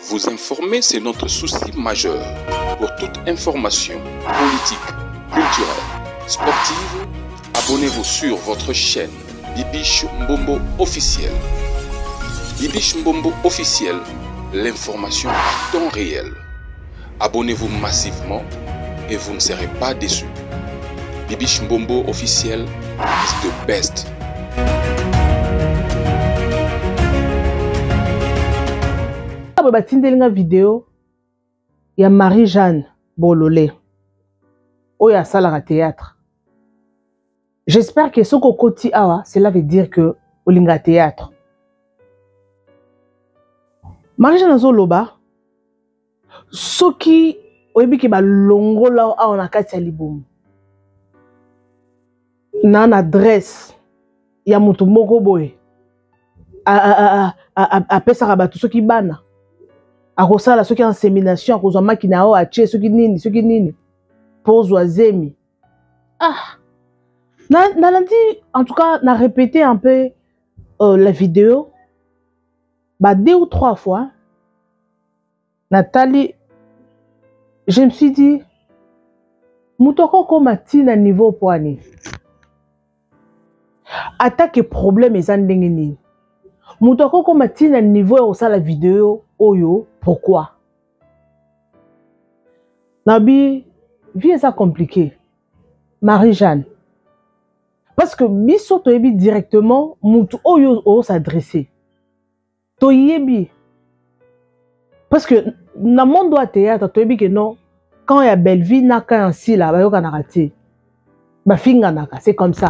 Vous informer, c'est notre souci majeur. Pour toute information politique, culturelle, sportive, abonnez-vous sur votre chaîne Bibiche Mbombo officiel. Bibiche Mbombo officiel, l'information à temps réel. Abonnez-vous massivement et vous ne serez pas déçus. Bibiche Mbombo officiel is the best. Boye batindeli nga video ya Marie Jeanne Bolole oyo asalaka théâtre. J'espère que soki okoti awa cela veut dire que olinga théâtre. Marie Jeanne azoloba soki oyebi ke balongola awa na kati ya libumu na na adresse ya moto moko boye apesaka bato soki bana akosala soki insémination akozwa maki na oyo atie soki nini soki nini mpo ozwa zemi. Ah, nalandi en tout cas na répété un peu la vidéo ba deux ou trois fois. Nathalie, je me suis dit moto akokoma ntina niveau poani atake problème eza ndenge nini, moto akokoma ntina niveau ya kosala video oyo pourquoi? Nabi vie eza compliqué Marie-Jeanne, parce que biso toyebi directement moto oyo os'adresser, toyebi parce que na monde ya théâtre toyebi que non, quand ya Bellevue na quand ya Sila bayokanaka te, bafinganaka, c'est comme ça.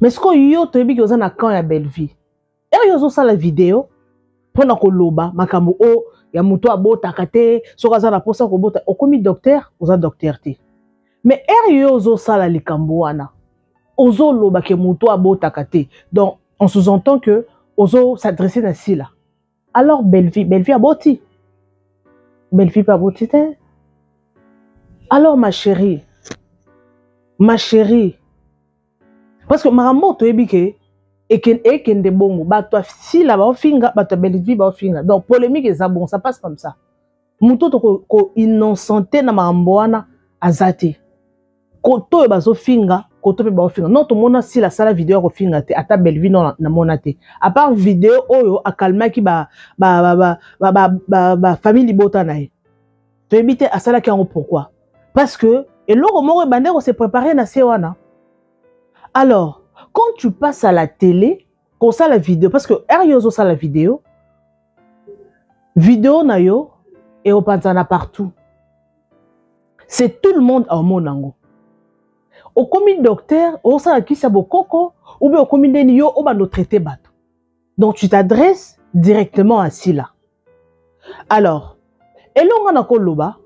Mais sikoyo yo toyebi ke oza na camp ya Bellevue, ere yo ozosala video mpona koloba makambo oyo ya moto abotaka te, soki aza na mposa kobota okomi docteur, oza docteur te. Mais ere yo ozosala likambo wana, ozoloba ke moto abotaka te, donc on sous-entend que ozo s'adresser na Sila. Alors Bellevue, Bellevue aboti, Bellevue mpe aboti te. Alors ma chérie, ma chérie, parce que makambo toyebi ke ekende bongo, bato ya Sila baofinga, bato ya Bellevue baofinga, donc polémique eza bon, ça passe comme ça. Moto to ko innocente na makambo wana aza te, koto oyo bazofinga, koto mpe baofinga. Non, tomona Sila asala video ya kofinga te, ata Bellevue non, namona te, à part video oyo akalmaki ba ba ba ba ba ba, ba, ba famille libota na ye. Toyebi te asalaki yango pourquoi, parce que eloko moko ebandaki kose préparer na se wana. Alors quand tu passes à la télé kosala vidéo, parce que ere yo ozosala vidéo, vidéo na yo ekopanzana partout, c'est tout le monde aomona yango. Okomi docteur, osala kisi ya bokoko, ou bien okomi ndeni yo obanda otraite bato, donc tu t'adresses directement à Sila. Alors elonga na koloba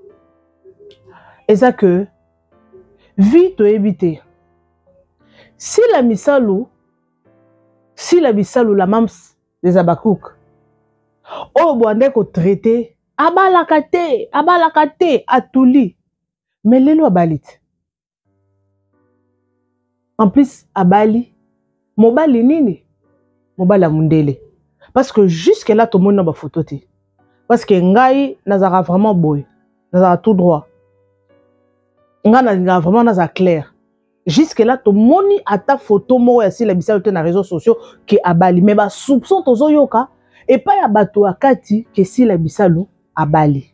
eza que vie toyebi te. Sila Misalu, Sila Bisalu la mams des Abakouk oyo bwande kotraite abalaka te, abalaka te, atuli, mais lelo abali te. En plus abali mobali nini, mobali ya mundele, parce que jusque là tomoni na bafoto te, parce que ngai nazalaka vraiment boye, nazalaka tout droit, ngai nalingaka vraiment nazala clair. Jusque là tomoni ata photo moko ya Sila Bisalu te na réseaux sociaux ke abali, mais ba soupçon tozoyoka epai ya bato ya kati ke Sila Bisalu abali.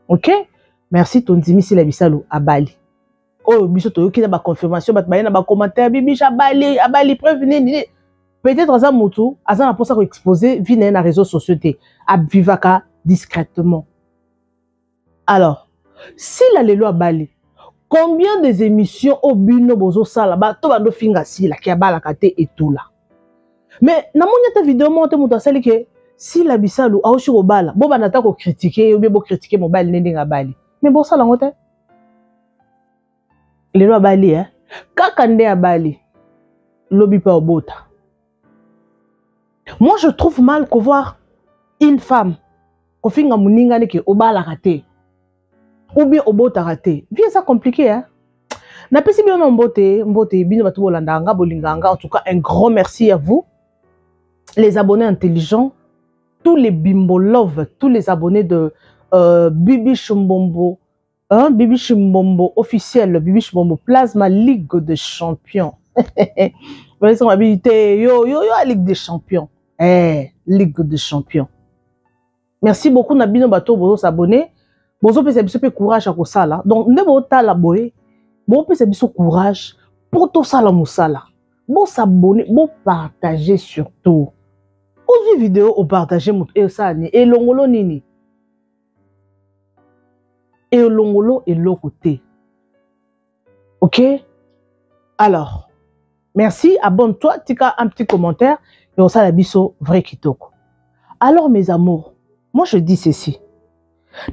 Ok, merci, tondimi Sila Bisalu abali. Oyo biso toyoki na ba confirmation, bato baye na ba commentaire bibisha abali, abali preuve nini. Peut-être aza motu aza na mposa koexpose vie na ye na réseaux sociaux te, avivaka discrètement. Alors Sila lelo abali, combien des émissions oyo bino bozosala bato bando finga Sila ke abalaka te etula, mais namoni ata video moko te moto asali ke Sila Bisalu aosi kobala, bobanda ata kokritike ye, obie bokritike mobali nde ndenge abali, mais bosala yango te. Lelo abali, eh? Kaka nde abali, lobi mpe obota. Moi je trouve mal kovoir une femme kofinga moninga neke obalaka te ou bien obotaka te. Vie eza compliqué, hein? Napesi bino na mbote, mbote bino bato bolandaka nga, bolingaka nga. En tout cas un grand merci à vous les abonnés intelligents. tous les Bimbo Love, tous les abonnés de Bibi Chumbombo, hein, Bibi Chumbombo officiel, Bibi Chumbombo Plasma Ligue des Champions. Yo, yo, yo, Ligue des Champions. Eh, Ligue des Champions. Merci beaucoup, Nabino Bato, bozo s'abonner. Bozo pesa biso pe courage à kosala. Donc, ne bo tala boye, bo pesa biso courage pour tout ça la musala. Bo s'abonner, bo partager surtout. Ozi vidéo au partager mut e ça ni e longolo nini. E longolo e l'autre côté. OK? Alors, merci, abonne-toi, tika un petit commentaire et on sala biso vrai kitoko. Alors mes amours, moi je dis ceci.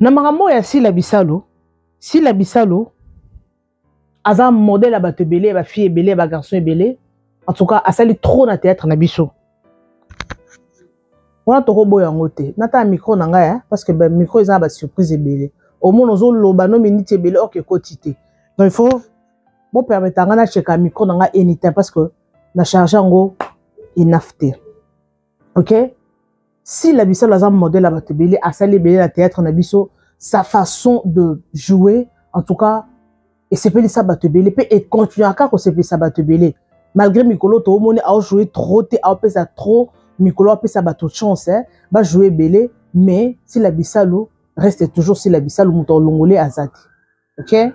Na makambo ya Sila Bisalo, Sila Bisalo aza modèle ya bato ebele, ba fille ebele, ba garçon ebele. En tout cas, asali trop na théâtre na biso. Wana tokoboya yango te. Nata micro na ngai, hein, parce que ba micro eza ba surprise ebele. Au moins ozo loba no minute ebele ok ekoti te. Donc il faut bo permettre nga na cheka micro na ngai anytime parce que na charge yango enough te. OK? Sila Bisalo aza modèle ya bato ebele, asali ebele na théâtre na biso, sa façon de jouer, en tout cas, esepelisa bato ebele pe e continuera kosepelisa bato ebele. Malgré mikolo toomoni aojouer trop te, aopesa trop, mikolo apesa bato chance, hein, ba jouer ebele, mais Sila Bisalo reste toujours Sila Bisalo, moto alongole aza te. OK?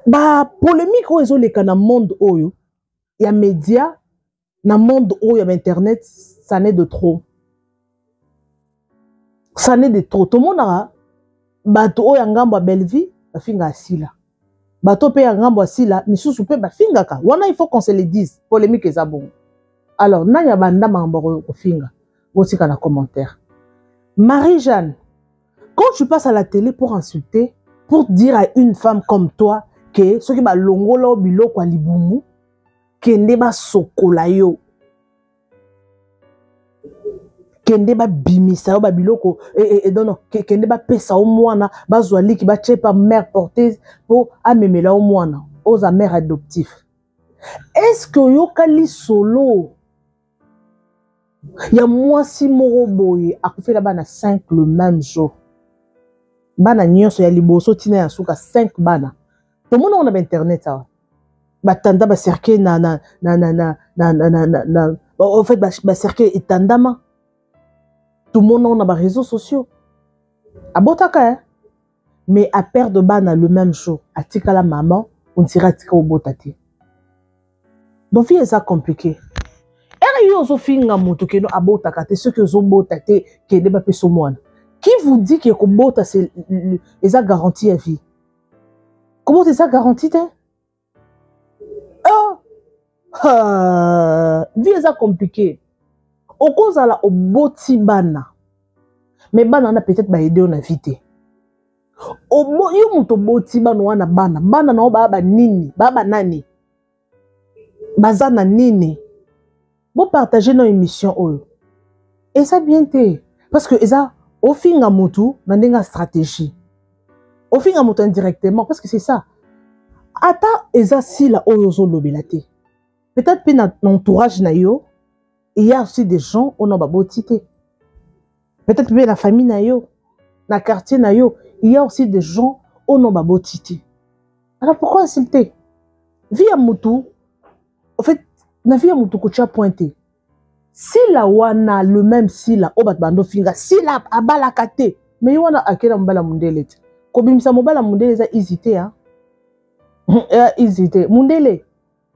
Ba polémique oyo ezoleka na monde oyo ya média, na monde oyo ya internet, ça n'est de trop. Ça n'est de trop. Tout le monde a bato oyo ya ngambo ya Bellevue bafinga Sila. Bato pe ya ngambo ya Sila misusu pe bafingaka. Wana il faut qu'on se le dise. Polémique eza bon. Alors nani ya banda makambo kofinga? Botika na commentaire. Marie-Jeanne, quand tu passes à la télé pour insulter, pour dire à une femme comme toi que soki ba longola biloko ya libumu kende ba sokola yo, kende ba bimisa yo ba biloko, non, non, kende ba pesa yo mwana, ba zwa liki, ba tchepa mère porteuse po amemela yo mwana, oza mère adoptif. Est-ce que yokali solo ya mwasi moko boye akufela bana 5 le même jour, bana nyonso ya liboso tina ya suka 5 bana. Tomona on a internet awa batanda ba cercueil na na na na na na na na na na en fait ba cercueil etandama. Tout le monde on a ba réseaux sociaux abotaka, hein? Mais à perdre bana le même jour atikala maman on dira atika obota te. Donc vie eza compliqué. Ere yo ozofinga moto keno abotaka te, soki ozobota te kende bapesa mwana. Qui vous dit que kobota c'est eza garantie ya vie? Kobota eza garantie te? Oh! Ah, vie eza compliqué. Okozala oboti bana, mais bana wana peut-être ba aider na vie te. Yo moto oboti bana wana, bana, bana na ba ba nini, ba ba nani? Baza na nini? Bo partager nos émissions oyo. Et ça bien te parce que eza ofinga mutu na ndenga stratégie. Ofinga mutu indirectement parce que c'est ça. Ata eza sila oyo ozolobela te. Peut-être pe na entourage na yo, il y a aussi des gens oyo na baboti te. Peut-être pe na famille na yo, na quartier na yo, il y a aussi des gens oyo na baboti te. Alors pourquoi insulter? Vie ya mutu, en fait, na vie ya mutu kotia pointé. Sila wana le même sila o bat bando finga sila abalaka te. Mais yo wana akela mobala mundele te. Kobimisa mobala mundele eza easy te, hein? Eza easy te. Mundele.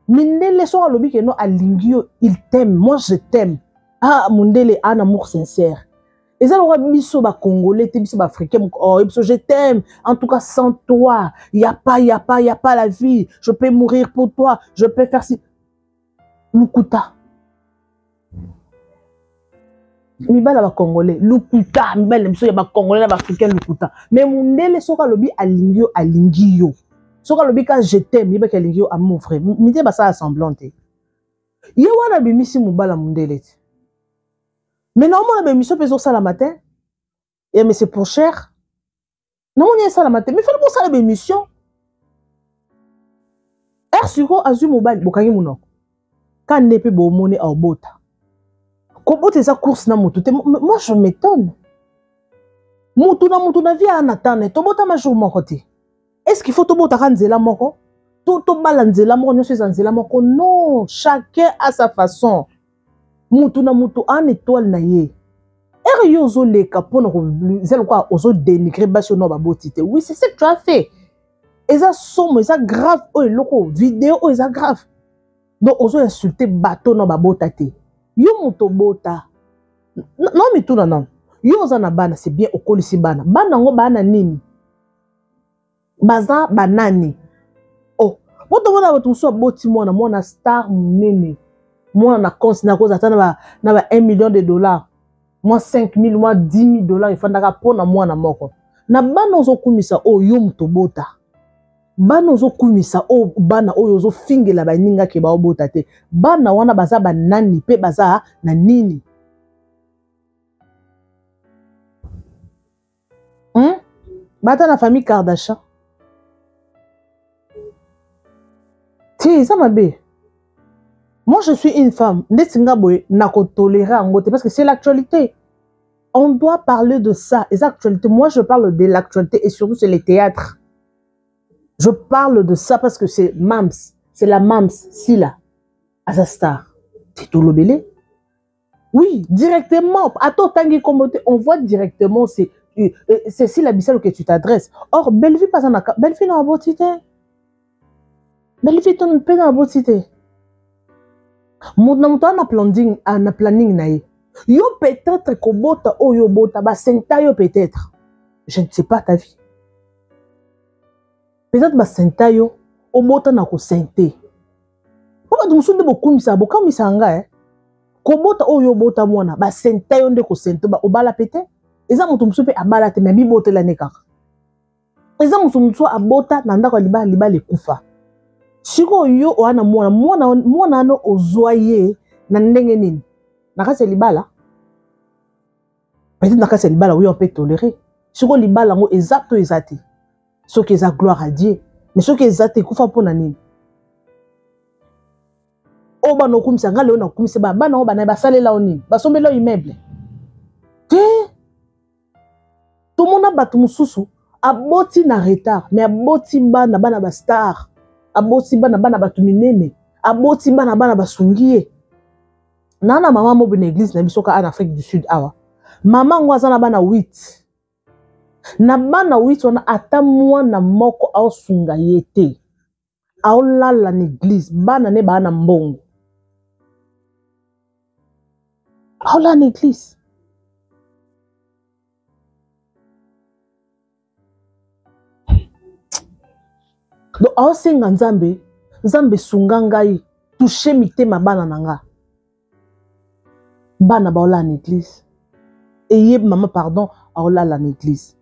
Mindele so alobi ke no alingi yo, il t'aime, moi je t'aime. Ah mundele a un amour sincère. Eza lokola biso ba Congolais te, biso ba Africains, oh, biso je t'aime. En tout cas sans toi, y a pas, y a pas, y a pas la vie. Je peux mourir pour toi, je peux faire ci. Lukuta. Mibala ba Congolais, lukuta, mibala biso ya ba Congolais na ba Africains lukuta. Mais mundele soka lobi alingi yo, alingi yo. Soka lobi ka je t'aime, yeba ki alingi yo amour vrai. Minde ba sala semblant te. Ye wana bimisi mobala mundele te. Mais normalement ba émission pezo sala matin. Et mais c'est pour cher. Non on y sala matin, mais fallait pour sala ba émission. Er siko azu mobali bokangi munoko. Ka nepe bo mone au bota. Kobota eza course na motu te. Moi je m'étonne. Motu na motu na vie aa na temps na ye. Tobotama jour moko te. Est-ce qu'il faut tobotaka nzela moko? To tobala nzela moko, nyonso eza nzela moko? Non, chacun a sa façon. Motu na motu aa na étoile na ye. Ere yo ozoleka mpona eza lokola ozodénigre basi oyo baboti te. Oui, c'est ce que tu as fait. Eza somo, eza grave oyo eloko video oyo eza grave. Donc ozo insulter bato na babota te. Yo moto obota. Non mituna non. Yo oza na bana, c'est bien okolisi bana. Bana yango baa na nini? Baza banani? Oh, po tomona bato mosusu aboti mwana, mwana star monene. Mwana na compte na koza ata na ba 1 million de dollars. Mwa 5 000, mwa 10 000 dollars efandaka mpo na mwana moko. Na bana ozokumisa oyo yo moto obota. Bana ozokumisa oyo, bana oyo ozofingela baninga ke baobota te. Bana wana baza banani pe baza na nini? Bata na famille Kardashian. Ti, eza mabe. Moi je suis une femme, ndeti nga boye nakotolérer yango te parce que c'est l'actualité. On doit parler de ça. Les actualités. Moi, je parle de l'actualité et surtout, c'est les théâtres. Je parle de ça parce que c'est Mams. C'est la Mams, Sila, aza star. C'est tout le. Oui, directement. Attends, Tanguy Kombote, on voit directement, c'est Sila Bisalo que tu t'adresses. Or, Bellevue, pas en Bellevue n'a pas cité. Bellevue, ton pe n'a pas cité. Mon na moto na planning, na planning na ye. Yo peut-être kobota oyo bota ba senta yo peut-être. Je ne sais pas ta vie. Peut-être ba senta yo obota na ko sente. Po bato mosusu nde bokumisa, bokamisa nga eh. Kobota oyo obota mwana ba senta yo nde ko sente ba obala pe te. Eza moto mosusu pe abala te mais bibotela ne kaka. Eza moto mosusu abota na ndako ya libala, libala ekufa. Sikoyo yo oa na mwana, mwana, mwana wana ozwa ye na ndenge nini? Na kati ya libala? Peut-être na kati ya libala, oui, on peut tolérer. Sikoyo libala yango eza to eza te? Soki eza, gloire à Dieu. Mais soki eza te, ekufa mpona nini? Oyo bana okumisa nga lelo, nakumisa bana, bana oyo bana basalela yo nini? Basombela yo immeuble te. Tomona bato mosusu aboti na retard, mais aboti bana, bana bastar, aboti bana, bana bato minene, aboti bana, bana basungi ye. Na mama mobo na église na biso ka en Afrique du Sud awa, mama yango aza na bana 8. Na bana 8 wana, ata mwana moko aosunga ye te. Aolala na église, bana ne baa na mbongo, aolala na église. Donc aosenga Nzambe, Nzambe sunga ngai, touche mitema bana na nga. Bana baolala na église eye, mama pardon, aolala na église.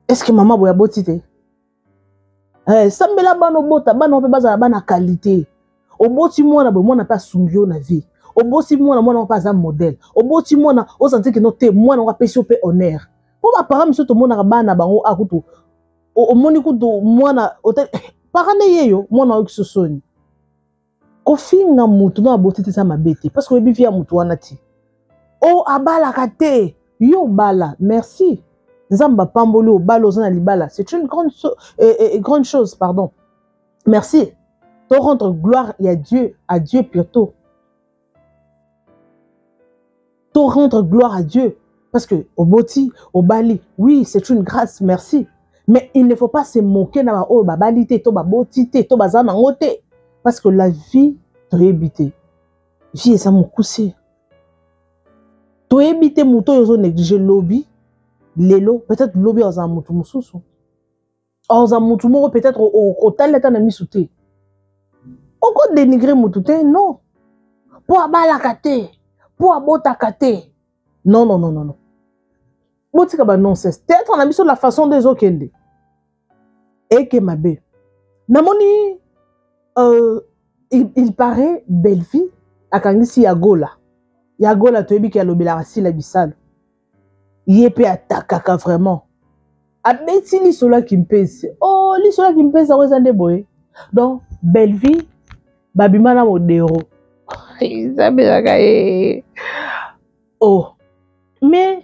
Est ce que mama boye aboti te? Sambela bana obota, bana mpe bazala bana qualité. Oboti mwana boye, mwana mpe asungi yo na vie. Oboti mwana, mwana mpe aza modèle. Oboti mwana, ozanti kino te, mwana ngo apesi yo mpe honneur. Mpo baparent miso tomonaka bana bango akutu, omoni kutu mwana parent nde ye yo mwana oyoki sosoni. Kofinga mutu na aboti te eza mabe te, parce que oyebi vie ya mutu wana ti o abalaka te. Yo obala, merci, Nzambe apamboli, obala, oza na libala, c'est une grande, grande chose, pardon, merci. To rendre gloire ya Dieu, à Dieu plutôt. To rendre gloire à Dieu parce que oboti, obali, oui, c'est une grâce, merci. Mais il ne faut pas se moquer na baoyo babali te to baboti te to baza nango te, parce que la vie, toyebi te. Vie eza mokuse, toyebi te. Moto oyo ozonéglige lobi, lelo peut-être lobi azala motu mosusu, aza motu moko peut-être otali ata na misu te. Okodénigre motu te, non, mpo abalaka te, mpo abotaka te. Non, non, non, non, non, botika banonsense. Théâtre na biso, la façon nde ezokende eke mabe. Namoni il paraît Bellevue akangisi ya Gola. Ya Gola, toyebi ke alobelaka Sila Bisalo, ye mpe atakaka vraiment. Abeti lisolo ya Kimpesi. Oh, lisolo ya Kimpesi yango eza nde boye. Donc Bellevue babima na Modero, ezabelaka ye. Oh, mais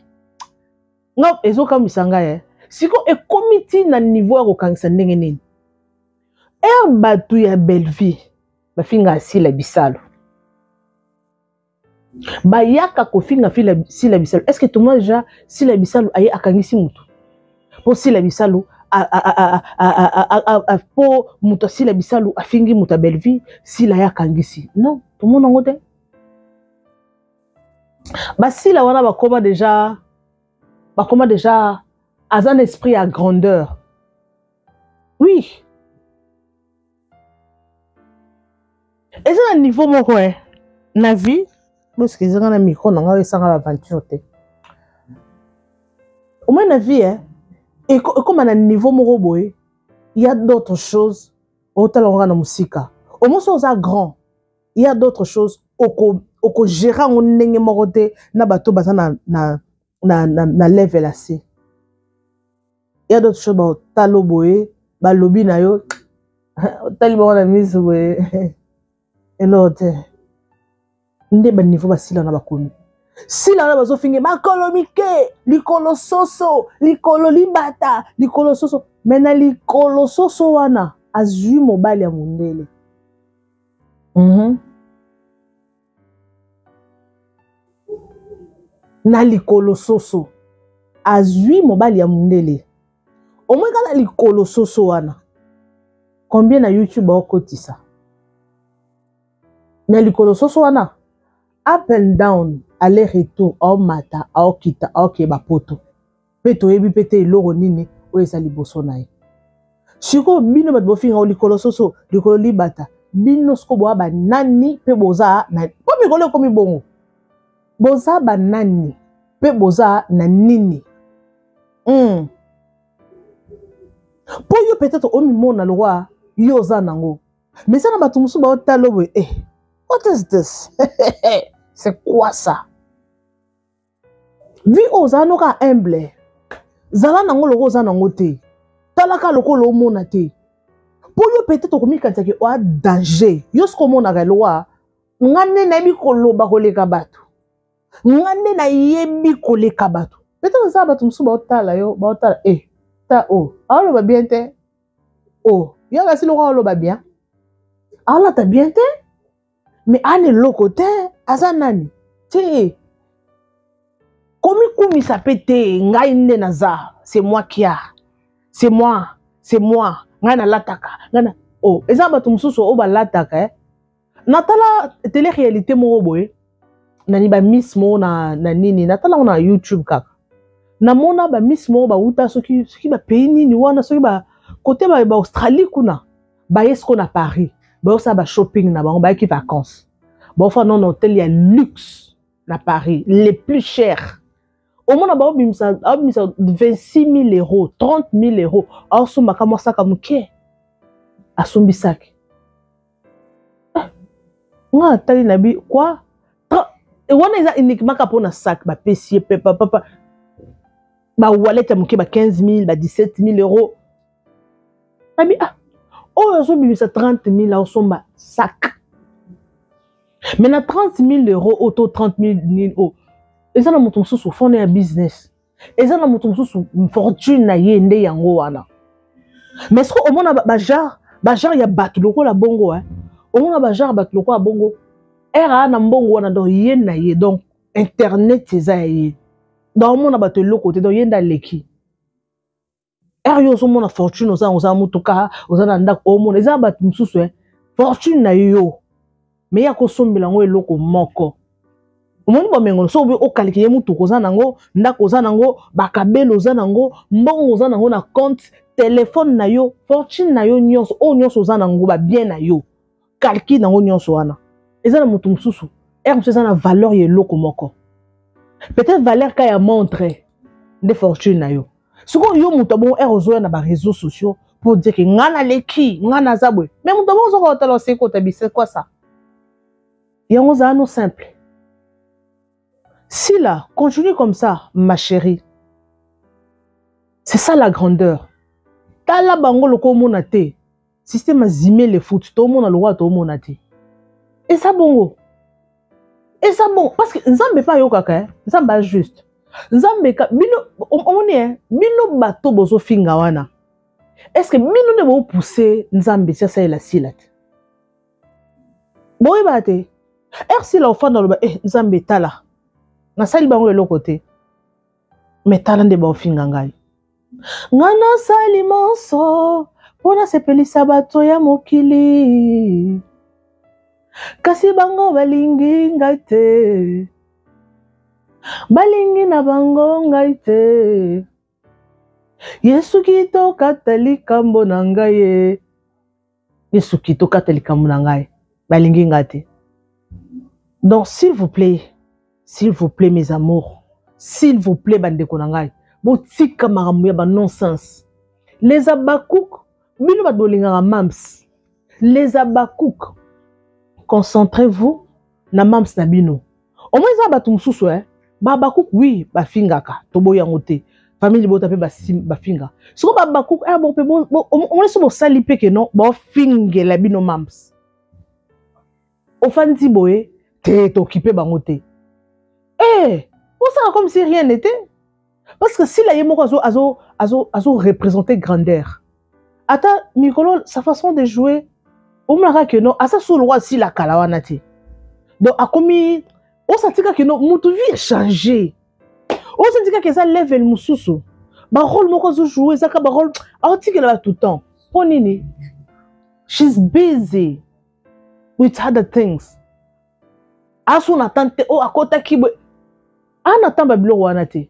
nga ezokamwisa ngai eh. Siko ekomi ti na niveau ya kokangisa ndenge nini? Ere bato ya Bellevue bafinga Sila Bisalo, bayaka kofinga Sila Bisalo. Est ce que tomona déjà Sila Bisalo aye akangisi motu mpo Sila Bisalo mpo moto asila Bisalo afingi moto ya Bellevue, Sila ye akangisi? Non, tomona yango te. Basila wana bakoma déjà, bakoma déjà aza na esprit ya grandeur. Oui, eza na niveau moko eh. Na vie boske ezanga na micro na ngai esanga baventure te. Omoi na vie eh, ekoma na niveau moko boye, il y a d'autres choses otala ngo na mosika. Omoi so oza grand, il y a d'autres choses okogérer yango ndenge moko te na bato baza na level ase. Il y a d'autres choses baotala boye, balobi na yo, otali bango na miso boye, eloko te. Nde baniveau basila na bakomi sila wana, bazofinge makolo mike, likolo soso, likolo libata, likolo soso. Me na likolo soso wana azwi mobali ya mondele. Na likolo soso azwi mobali ya mondele. Omoi kaka na likolo soso wana, combien na YouTube baokotisa na likolo soso wana? Up and down, aller retour, aomata, aokita, aokeba poto mpe toyebi mpe te eloko nini oyo eza liboso na ye. Sikoyo bino bato bofinga likolo soso, likolo libata, bino sikoyo boya banani mpe boza na mpo mikolo ekomi bongo, boza banani mpe boza na nini? Mpo yo peut-être omimona lokwa yo oza nango, mais eza na bato mosusu baotala boye: "Eh, what is this? C'est quoi ça?" Vie oyo ozala noka humble, zala nango loko oza nango te, talaka lokola omona te. Mpo yo peut-être okomikanisaki oa danger, yo soki omonaka elokwa nga nde nayebi koloba koleka bato, nga nde nayebi koleka bato. Peut-être eza bato mosusu baotala yo, baotala e ta o aoloba bien te, o yo kasi loko aoloba bien, aolata bien te, mais ana eloko te, aza nani te. Komikumisa mpe te, ngai nde naza, c'est moi qui a, c'est moi, c'est moi, ngai nalataka, ngai na oh. Eza bato mosusu oyo balataka eh. Natala télé réalité moko boye nani, bamiss moko na nini, natala ngo na YouTube kaka, namona bamiss moko bauta soki bapays nini wana, soki ba côté baAustralie kuna, baye siko na Paris, bayosala bashopping na bango, bayaki vacances, baofanda na hotel ya luxe na Paris, les plus chers. Omona baobimisa 26 000 euros, 30 000 euros, aosombaka mwa saka moke, asombi saki. Nga atali na bi quoi wana eza uniquement kaka mpona sac bapesi ye mpe papa bawallet ya moke ba 15 000, ba 17 000 euros. Abi ah, oyo azobimisa 30 000 aosomba sac, mais na 30 000 euros oyo to 30 000 nini oyo, eza na moto mosusu fonde ya business, eza na moto mosusu fortune na ye nde yango wana. Mais soki omona bagenre ya bato lokola bongo, eh? Omona bagenre bato lokola bongo, ere na mbongo wana, donc ye na ye, donc internet eza ya ye, donc omona bato eloko te, donc ye nde aleki. Ere yo ozomona fortune, oza motuka, oza na ndako, omona eza bato mosusu, eh? Fortune na yo, mais ye akosombela yango eloko moko. Omoni bomengo, so obi okalike ye motuka oza nango, ndako oza nango, bakabelo oza nango, mbongo oza nango na compte, telefone na yo, fortune na yo nyonso oyo nyonso oza nango, babien na yo, calcul nango nyonso wana, eza na moto mosusu ere mosusu eza na valeur ya eloko moko, peut-être valeur ka ya montre nde fortune na yo. Sikoyo yo moto abongo, ere ozoya na baréseaux sociaux pour dire ke nga naleki, nga naza boye, mais moto abongo ozoka otala oseki, otabi c'est quoi ça? Yango ozala no simple. Sila, continue comme ça, ma chérie, c'est ça la grandeur. Tala bango loko omona te, système azime le foot, toomona lokola toomona te, eza bongo. Eza bon parce que Nzambe pa ayokaka, eh? Nzambe a juste. Nzambe ka bino omoni, eh? Bino bato bozofinga wana. Est-ce que bino nde bopousser Nzambe si asalela Sila te? Boyeba te. Er Sila ofanda oloba, eh, Nzambe tala. Nasali bango eloko te. Mais tala nde baofinga ngai. Nga nasali manso mpo nasepelisa bato ya mokili, kasi bango balingi ngai te, balingi na bango ngai te. Yesu kitokata likambo na ngai ye. Yesu kitokata likambo na ngai, balingi ngai te. Donc s'il vous plaît, s'il vous plaît mes amours, s'il vous plaît bandeko na ngai, botika makambo ya ba non-sens. Les Abakouk, bino bato bolingaka mams, les Abakouk, concentrez-vous na mams na bino. Au moins eza bato mosusu, eh? Ba Abakouk, oui, bafingaka, toboyi yango te. Famille libota mpe bafinga. Sikoyo ba Abakouk, eh, bon, mpe omoni so bosali mpe ke non, bofingela bino mams. Ofandi boye te, tokipe bango te. Eh, osala comme si rien n'était. Parce que Sila ye moko azo azo azo azo représenter grandeur. Ata mikolo sa façon de jouer, omonaka ke non, asa so lokwa Sila kala wana te. Donc akomi osantika ke non, mutu vie échanger. Osantika ke eza level mosusu. Ba rôle moko azo jouer ezaka ba rôle aotikela bato temps. Mpo nini? She's busy with other things. Aso na temps te, oh akotaki boye. Ana tamba biloko wana te.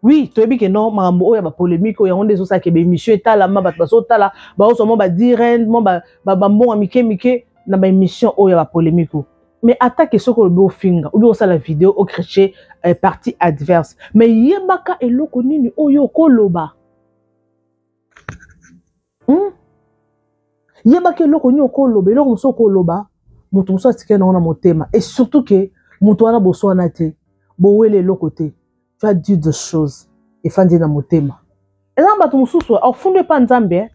Oui, toyebi ke non, makambo oyo ya ba polémique oyo yango nde ezosala ke ba émission etalama, bato bazotala, bazozwa mwa ba 10 rand, mwa bambongo ya mike mike na ba émission oyo ya ba polémique oyo. Mais ata ke soki olobi ofinga, obi osala vidéo ocritiquer partie adverse, mais yebaka eloko nini oyo okoloba. Yebaka eloko nini okoloba, eloko mosusu okoloba, moto mosusu atikali nango na motema. Et surtout ke moto wana boswana te, bowele eloko te. Tu as dit des choses efandi na motema. Eza na bato mosusu afundi epa Nzambe, eh?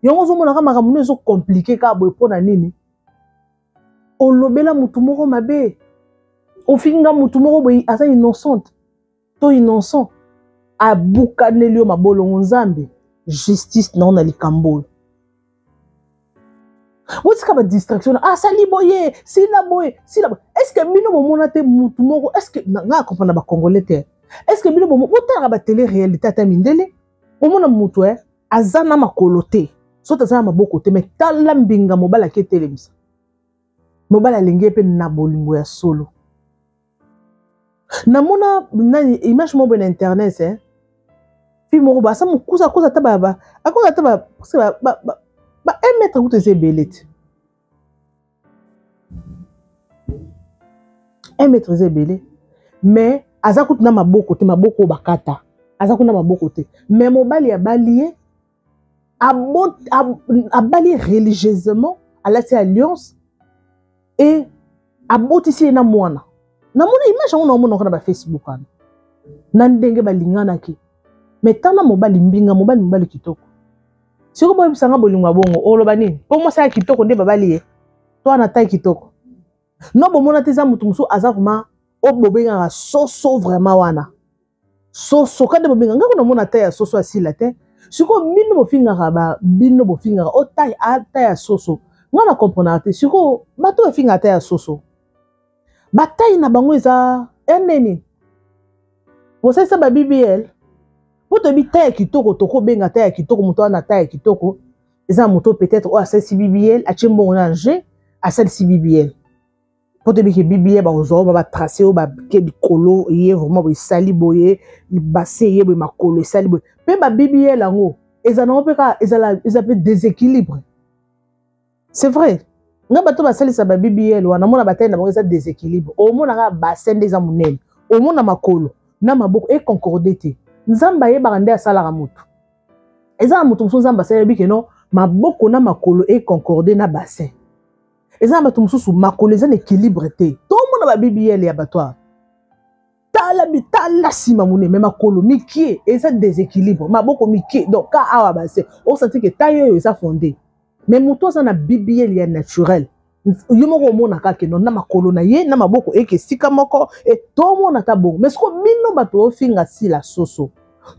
Yango ozomonaka makambo nini ezocompliquer kaka boye mpo na nini? Olobela motu moko mabe, ofinga motu moko boye aza innocente to innocent, abukaneli yo mabolongo. Nzambe justice na yo na likambo oyo. Botika ba distraction na asali boye, sila boye, sila boye. Est ce que bino bomona te mutu moko? Est ce que nga comprendre ba Congolais te? Est ce que bino botalaka ba télé réalité ata mindele, bomona mutu, eh, aza na makolo te, soki aza na maboko te, mais tala mbinga mobali ake etelemisa mobali, alingi ye mpe na bolingo ya solo. Namona nani image moko boye na internet, eh? Fille moko boye asa mokusa, akoza ata ba akoza ata ba ba 1 mètre kutu eza ebele te, 1 mètre eza ebele, mais aza kutu na maboko te, maboko oyo bakata, aza kuna maboko te, mais mobali abali ye, abali religieusement, alati alliance e abotisi ye na mwana. Namoni image yango, naomonaka na bafacebook wana na ndenge balinganaki. Mais tala mobali mbinga, mobali, mobali kitoko. Sikoyo boyebisanga, bolingo ya bongo oloba nini? Mpo mwasi ya kitoko nde babali ye to wana tai kitoko no bomona te. Eza motu mosusu aza vraiment oyo bobengaka soso, vraiment wana soso kande bobenga. Ngai kuna mona taille ya soso asila te. Sikoyo bino bofingaka ba, bino bofingaka o taille a taille ya soso, ngai na comprenaka te. Sikoyo bato bafingaka taille ya soso, bataille na bango eza ya nini? Bosalisa ba BBL mpo toyebi taille ya kitoko, tokobenga taille ya kitoko moto wana taille ya kitoko eza moto peut-être oyo asalisi BBL, atie mbongo na jeu, asalisi BBL, mpo toyebi ke BBL bakozwa oyo batrace oyo bake likolo ye vraiment boye esali boye, base ye boye, makolo esali boye. Mpe ba BBL yango eza nango mpe kaka eza mpe déséquilibre. C'est vrai, nga bato basalisa ba BBL wana, mona bataille na bango eza déséquilibre. Omona kaka bassin nde eza monene, omona makolo na maboko econcorde te. Nzambe ayebaka nde asalaka motu. Eza na moto mosusu Nzambe asali, yebi ke non, maboko na makolo econcorde na bassin. Eza na bato mosusu makolo eza na équilibre te. Tomona ba BBL ya bato awa, tala tala nsima monene mais makolo mikie, eza déséquilibre, maboko mikie. Donc ka awa bassin, osenti ke taille oyo eza fondé. Mais moto aza na BBL ya naturel. Yo moko omonaka ke no na makolo na ye na maboko eke esika moko e tomona ata bongo. Mais siko bino bato ofinga Sila soso,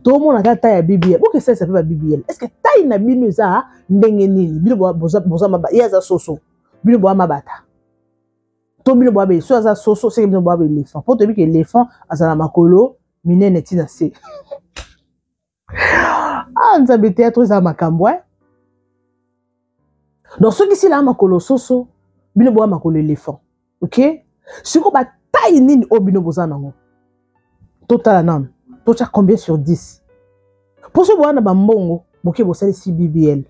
tomona ata taille ya BBL, bokesalisa mpe ba BBL. Est ce que taille na bino eza ndenge nini? Bino boza ye aza soso, bino boya mabata to bino boya be so aza soso seke bino boya ba éléphant, mpo toyebi ke éléphant azala makolo minene ntina se. Ah Nzambe, théâtre eza makambo eh? Donc soki Sila makolo soso, bino boya makolo éléphant. Ok, sikoyo bataille nini oyo bino boza nango? Totala nano, totya combien sur 10? Mpo so boya na bambongo, boke bosalisi BBL,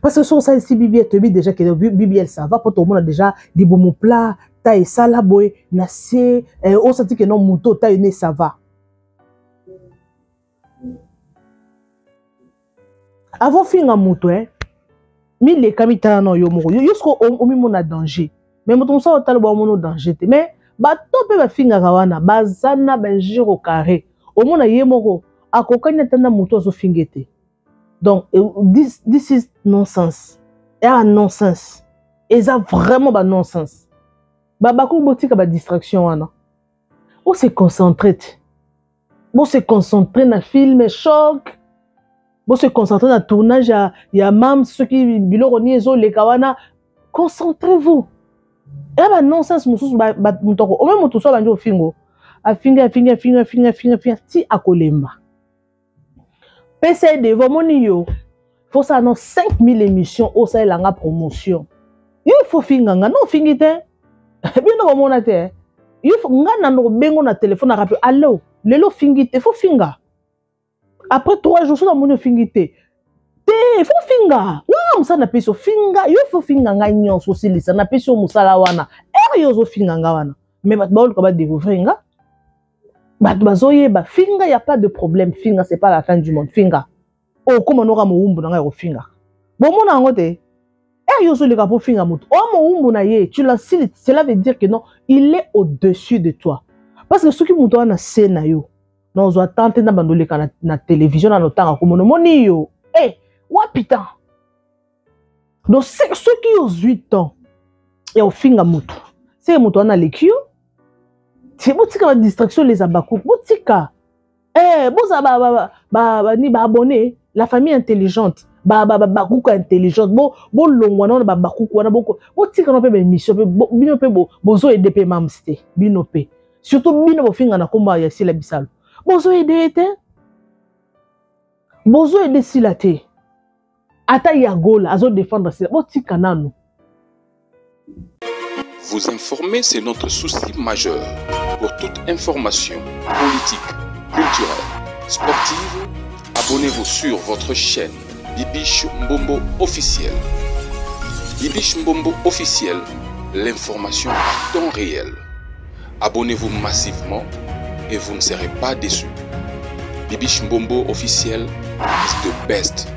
parce que soki osalisi BBL, toyebi déjà ke BBL ça va, mpo tomona déjà libumu plat, ta esala boye na se, osati ke non, moto taille ne ça va. Avant finga moto, mileka mitala na yo moko. Yo siko omimona danger, mais moto mosusu otala baomona danger te. Mais bato mpe bafingaka wana baza na bainjure au carré, omona ye moko akokani ata na moto azofinga te. Donc this is nonsense, eya nonsense, eza vraiment ba nonsense. Babako botika badistraction wana, ose concentre te, bose concentre na film choc, bose concentre na tournage ya mam. Soki biloko nini ezoleka wana, concentrez-vous. Eya ba nonsense mosusu. Moto ako ome moto so abandi ofingo, afingi, afingi, afingi, afingi, afingi, afingi ti akolemba. Pesa ye devant. Omoni yo, fosala no 5000 émission, osalelanga promotion. Yo ifo finga nga, no ofingi te, bino bomona te. Yo nga nando kobengo na telefone, arape: "Allo, lelo ofingi te." Fo finga après 3 jours. So namoni ofingi te te, fo finga wana. Mosala napesi, ofinga yo, fo finga ngai nyonso, osilisa. Napesi yo mosala wana, ere yo ozofinga nga wana, mais bato baoluka badécouvrir nga, bato bazoyeba. Finga, ya pas de problème, finga, c'est pas la fin du monde. Finga, okóma noka mowumbu na ngai ya kofinga. Bomona yango te, ere yo ozoleka mpo finga moto oyo mowumbu na ye, tu l'insultes, cela veut dire que non, il est au-dessus de toi, parce que soki moto wana se na yo na ozwa tante na bando oleka na télévision na notanga komona, omoni yo wapi temps. Donc soki ozwi temps ya kofinga motu, seke moto wana aleki yo te. Botika badistraction, les abakuku, botika. Bozala bani baabonné, la famille intelligente, bakuku intelligente. Bolongwa nano babakuku wana, botika no mpe baémission mpe bino mpe bozoaider mpe mams te. Bino mpe, surtout bino bofinga na nkombo ya Sila Bisalo, bozoaider ye te, bozoaider Sila te. Ata Yagola azodéfendre Sila, botika nanu. Vous informer, c'est notre souci majeur. Pour toute information politique, culturelle, sportive, abonnez-vous sur votre chaîne Bibiche Mbombo officiel. Bibiche Mbombo officiel, l'information à temps réel. Abonnez-vous massivement et vous ne serez pas déçus. Bibiche Mbombo officiel is the best.